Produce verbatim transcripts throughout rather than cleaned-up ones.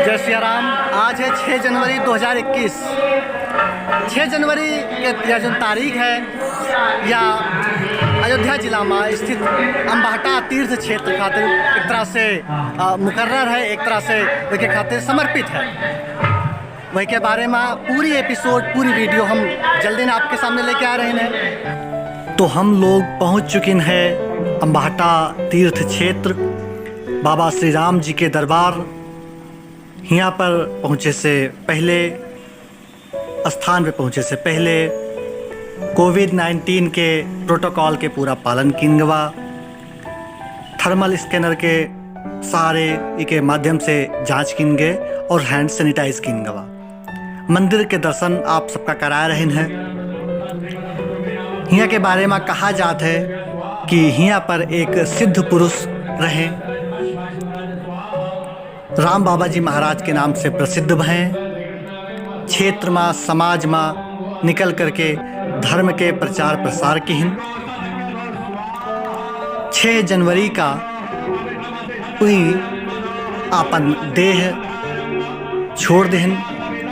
जय सिया राम। आज है छह जनवरी दो हज़ार इक्कीस। छह जनवरी के यह जो तारीख है, या अयोध्या जिला में स्थित अंबाहटा तीर्थ क्षेत्र खातिर एक तरह से, अ, मुकर्रर है, एक तरह से ओके खातिर समर्पित है। वही के बारे में पूरी एपिसोड, पूरी वीडियो हम जल्दी ना आपके सामने लेके आ रहे हैं। तो हम लोग पहुँच चुकिन है अंबाहटा तीर्थ क्षेत्र, बाबा श्री राम जी के दरबार। हियाँ पर पहुँचे से पहले, स्थान पे पहुँचे से पहले कोविड नाइनटीन के प्रोटोकॉल के पूरा पालन किन गवा। थर्मल स्कैनर के सहारे इके माध्यम से जांच किन गए और हैंड सैनिटाइज किन गवा। मंदिर के दर्शन आप सबका करा रहे हैं। हियाँ के बारे में कहा जात है कि हियाँ पर एक सिद्ध पुरुष रहे, राम बाबा जी महाराज के नाम से प्रसिद्ध भए। क्षेत्र मा, समाज मा निकल करके धर्म के प्रचार प्रसार किहिन। छह जनवरी का उही आपन देह छोड़ देहिन,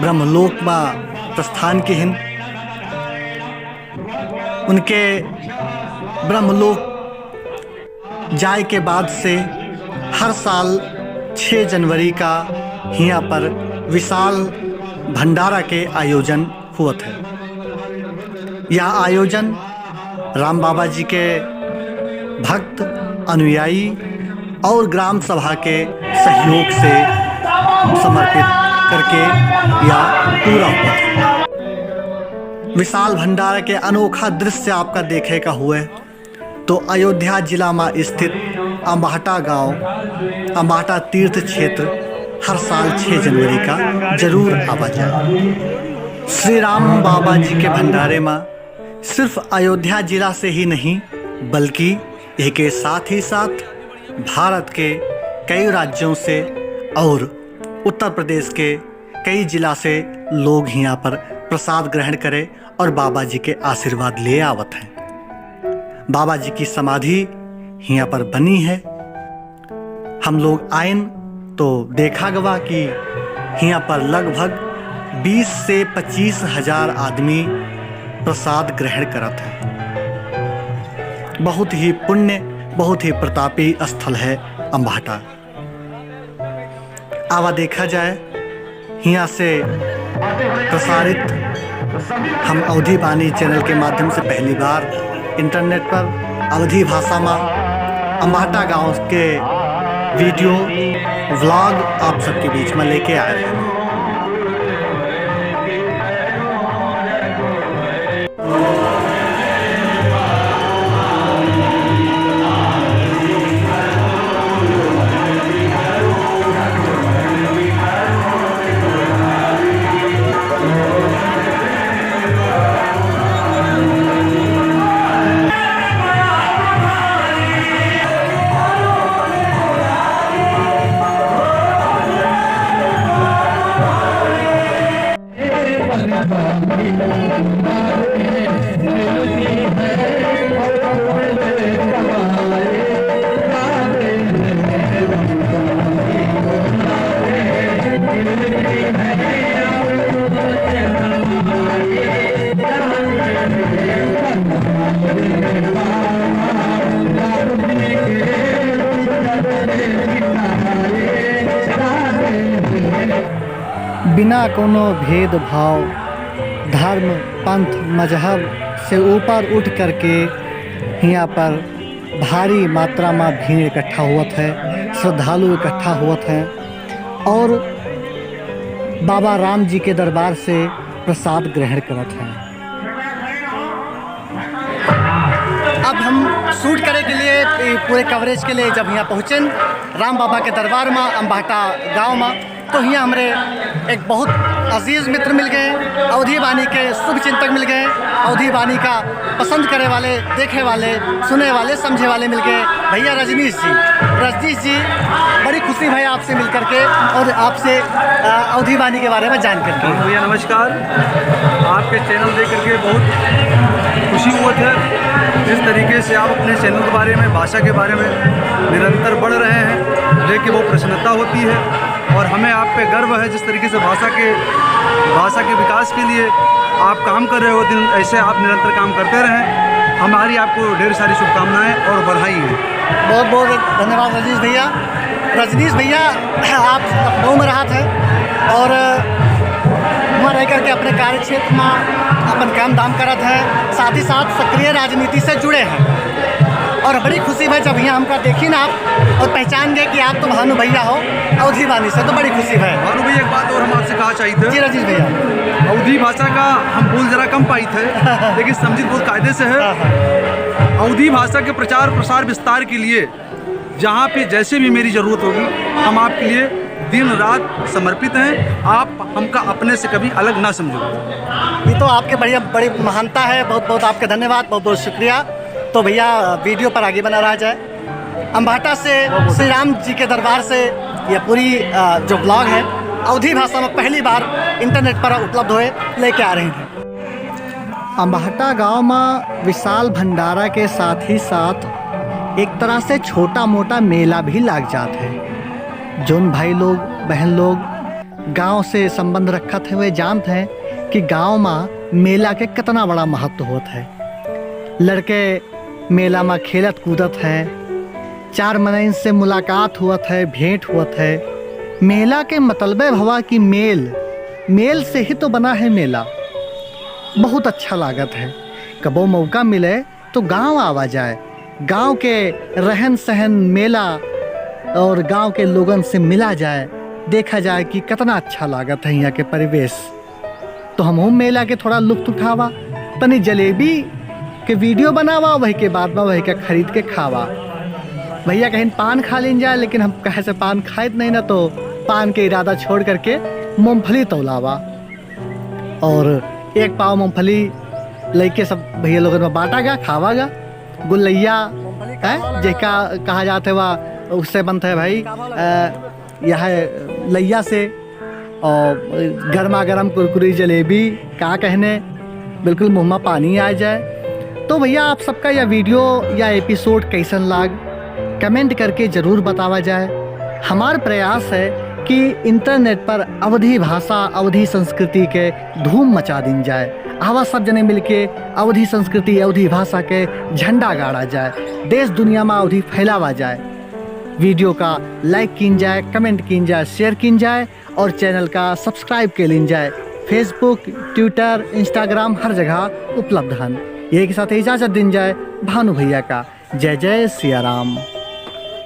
ब्रह्मलोक मा प्रस्थान किहिन। उनके ब्रह्मलोक जाए के बाद से हर साल छह जनवरी का हियाँ पर विशाल भंडारा के आयोजन होत है। यह आयोजन राम बाबा जी के भक्त, अनुयायी और ग्राम सभा के सहयोग से समर्पित करके यह पूरा होत है। विशाल भंडारा के अनोखा दृश्य आपका देखे का हुए। तो अयोध्या जिला मा स्थित अंबाहटा गांव, अंबाहटा तीर्थ क्षेत्र हर साल छह जनवरी का जरूर आवा जाए। श्री राम बाबा जी के भंडारे मा सिर्फ अयोध्या जिला से ही नहीं, बल्कि एके साथ ही साथ भारत के कई राज्यों से और उत्तर प्रदेश के कई जिला से लोग हियाँ पर प्रसाद ग्रहण करे और बाबा जी के आशीर्वाद ले आवत हैं। बाबा जी की समाधि हियाँ पर बनी है। हम लोग आइन तो देखा गवा कि हियाँ पर लगभग बीस से पच्चीस हजार आदमी प्रसाद ग्रहण करत हैं। बहुत ही पुण्य, बहुत ही प्रतापी स्थल है अंबाहटा। आवा देखा जाए, हियाँ से प्रसारित हम अवधी बानी चैनल के माध्यम से पहली बार इंटरनेट पर अवधी भाषा मा अंबाहटा गांव के वीडियो व्लॉग आप सबके बीच मा लेके आए हैं। बिना कोनो भेदभाव, धर्म, पंथ, मजहब से ऊपर उठ करके हियाँ पर भारी मात्रा मा भीड़ इकट्ठा होत है, श्रद्धालु इकट्ठा होत हैं और बाबा राम जी के दरबार से प्रसाद ग्रहण करत हैं। अब हम शूट करे के लिए, ए, पूरे कवरेज के लिए जब हियाँ पहुँचेन राम बाबा के दरबार मा, अंबाहटा गाँव मा, तो हियाँ हमरे एक बहुत अजीज मित्र मिल गए, अवधी बानी के शुभ चिंतक मिल गए, अवधी बानी का पसंद करे वाले, देखे वाले, सुने वाले, समझे वाले मिल गए भैया रजनीश जी। रजनीश जी, बड़ी खुशी भाई आपसे मिल करके और आपसे, अ, अवधी बानी के बारे में जान करके। पवन भैया नमस्कार, आपके चैनल देख करके बहुत खुशी हुआ था। जिस तरीके से आप अपने चैनल के बारे में, भाषा के बारे में निरंतर बढ़ रहे हैं, देख के बहुत प्रसन्नता होती है। और हमें आप पे गर्व है, जिस तरीके से भाषा के, भाषा के विकास के लिए आप काम कर रहे हो, दिन ऐसे आप निरंतर काम करते रहें। हमारी आपको ढेर सारी शुभकामनाएं और बधाई है। बहुत बहुत धन्यवाद रजनीश भैया। रजनीश भैया, आप लखनऊ में रहत हैं और वहाँ रह करके अपने कार्य क्षेत्र में अपन काम धाम करत हैं, साथ ही साथ सक्रिय राजनीति से जुड़े हैं। और बड़ी खुशी भा जब यहाँ हमका देखी ना आप और पहचान गए कि आप तो भानु भैया हो, अवधी बानी से, तो बड़ी खुशी भा। भानु भैया, एक बात और हम आपसे कहा चाहित है। जी रजनीश भैया। अवधी भाषा का हम बोल जरा कम पाइत है, लेकिन समझित बहुत कायदे से है। हाँ, हाँ। अवधी भाषा के प्रचार प्रसार विस्तार के लिए जहाँ पे जैसे भी मेरी जरूरत होगी, हम आपके लिए दिन रात समर्पित हैं। आप हमका अपने से कभी अलग ना समझो। ये तो आपके बढ़िया, बड़ी महानता है। बहुत बहुत आपका धन्यवाद, बहुत बहुत शुक्रिया। तो भैया, वीडियो पर आगे बना रहा जाए। अम्बाहटा से श्री राम जी के दरबार से यह पूरी, अ, जो ब्लॉग है, अवधी भाषा में पहली बार इंटरनेट पर उपलब्ध होए, लेके आ रहे हैं। अम्बाहटा गांव में विशाल भंडारा के साथ ही साथ एक तरह से छोटा मोटा मेला भी लाग जात है। जोन भाई लोग, बहन लोग गांव से संबंध रखत हैं, वे जानत हैं कि गांव में मेला के कितना बड़ा महत्व होत है। लड़के मेला में खेलत कूदत हैं, चार मनइन से मुलाकात होत है, भेंट होत है। मेला के मतलबे भवा कि मेल, मेल से ही तो बना है मेला। बहुत अच्छा लागत है। कबो मौका मिले तो गांव आवा जाए, गांव के रहन सहन, मेला और गांव के लोगन से मिला जाए, देखा जाए कि कितना अच्छा लागत है यहाँ के परिवेश। तो हमहू मेला के थोड़ा लुत्फ उठावा, तनी जलेबी के वीडियो बनावा, वही के बाद में वही का खरीद के खावा। भैया कहिन पान खा लीन जाए, लेकिन हम कहे से पान खाइत नहीं ना, तो पान के इरादा छोड़ करके मूंगफली तौलावा और एक पाव मूंगफली लेके सब भैया लोगन में बांटा गा, खावा गा। गुल्लैया, हैं, जेका कहा जात है, वह उससे बनत है भाई, अ, यह है लैया से, और गर्मा गर्म कुरकुरी जलेबी, का कहने, बिल्कुल मुँह में पानी आ जाए। तो भैया, आप सबका यह वीडियो या एपिसोड कैसन लाग, कमेंट करके जरूर बतावा जाए। हमार प्रयास है कि इंटरनेट पर अवधी भाषा, अवधी संस्कृति के धूम मचा दीन जाए। आवा सब जने मिलके अवधी संस्कृति, अवधी भाषा के झंडा गाड़ा जाए, देश दुनिया में अवधी फैलावा जाए। वीडियो का लाइक कीन जाए, कमेंट कीन जाए, शेयर कीन जाए और चैनल का सब्सक्राइब के लीन जाए। Facebook, Twitter, Instagram हर जगह उपलब्ध हन। यही के साथ इजाजत दीन जाए भानु भैया का। जय जय सिया राम।